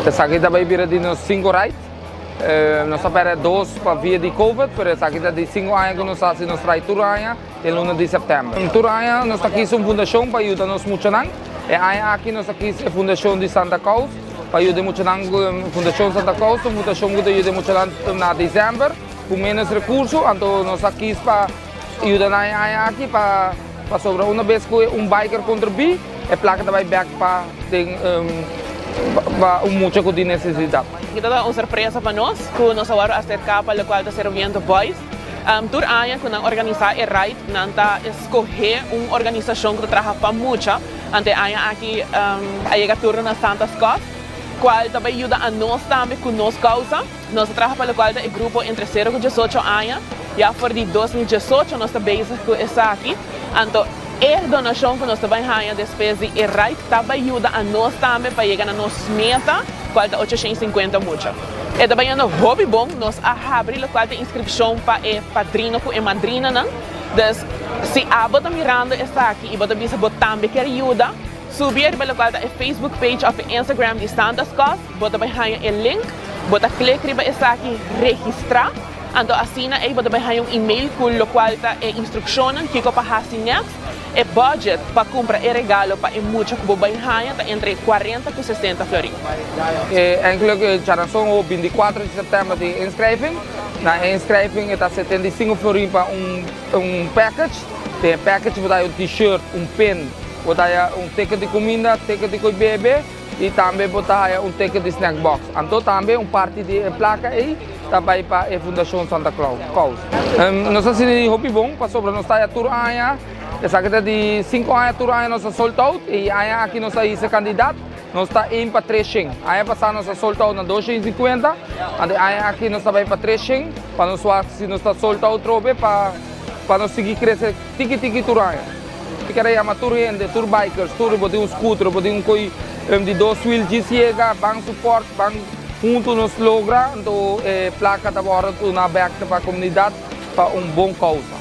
Esaki ta bay bira di nos 5 ride. Nos a perde dos pa via di COVID, pero esaki ta di 5 aña cu nos haci nos ride tur aña den luna di september. Tur aña nos ta kies un fundacion pa yuda nos muchanan. E aña aki nos a kies e fundacion di Santa Claus pa yuda e muchanan. Fundacion Santa Claus ta un fundacion cu ta yuda e muchanan na december cu menos recurso, anto nos a kies pa yuda nan e aña aki pa pasobra una bes cu un biker contribui, e placa ta bay bek pa den pa un mucha cu tin necesidad. Aki ta un sorpresa pa nos cu nos a worde acerca pa locual ta Seroviento Boys. Tur aña cu nan organisa e ride, nan ta escoge un organisacion cu ta traha pa mucha. Ante e aña aki a yega turno na Santa's Cause, cual ta bay yuda a nos tambe cu nos causa. Nos ta traha pa locual ta e grupo entre 0 cu 18 aña. Ya for di 2018 nos ta bezig cu esaki. Anto e donacion cu nos ta bay haña despues di e ride ta bay yuda a nos tambe pa yega na nos meta, cual ta 850 mucha. E ta bayendo hopi bon. Nos a habri locual ta inscripcion pa e padrino cu e madrinanan. Dus si abo ta mirando esaki y bo ta bisa bo tambe kier yuda, subi ariba locual ta e Facebook page of e Instagram di Santa's Cause. Bo ta bay haña e link, bo ta click riba esaki, registra. Anto asina ey bo ta bay haña un email cu locual ta e instruccionnan kico pa haci next. E budget pa cumpra e regalo pa e mucha cu bo bay haña ta entre 40 cu 60 florin. Eigenlijk djaranson o 24 di september tin inschrijving. Na e inschrijving e ta 75 florin pa un package. Den e package bo ta haya un t-shirt, un pin, bo ta haya un ticket di cuminda, ticket di coy bebe y tambe bo ta haya un ticket di snack box. Anto tambe un parti di e placa ey ta bay pa e Fundacion Santa Claus. Nos a sinti hopi bon pasobra nos ta haya tur aña, esaki ta di 5 aña, tur aña nos a sold out y aña aki nos a hisa kandidaat, nos ta aim pa 300. Aña pasa nos a sold out na 250, anto e aña aki nos ta bay pa 300 pa nos wak si nos ta sold out trobe pa pa nos sigui crece tiki tiki tur aña. Mi kier a yama tur hende, tur bikers, tur bo tin un scooter, bo tin un coy di dos wiel djis yega, ban support, ban hunto nos logra, anto e placa ta worde duna bek pa comunidad pa un bon causa.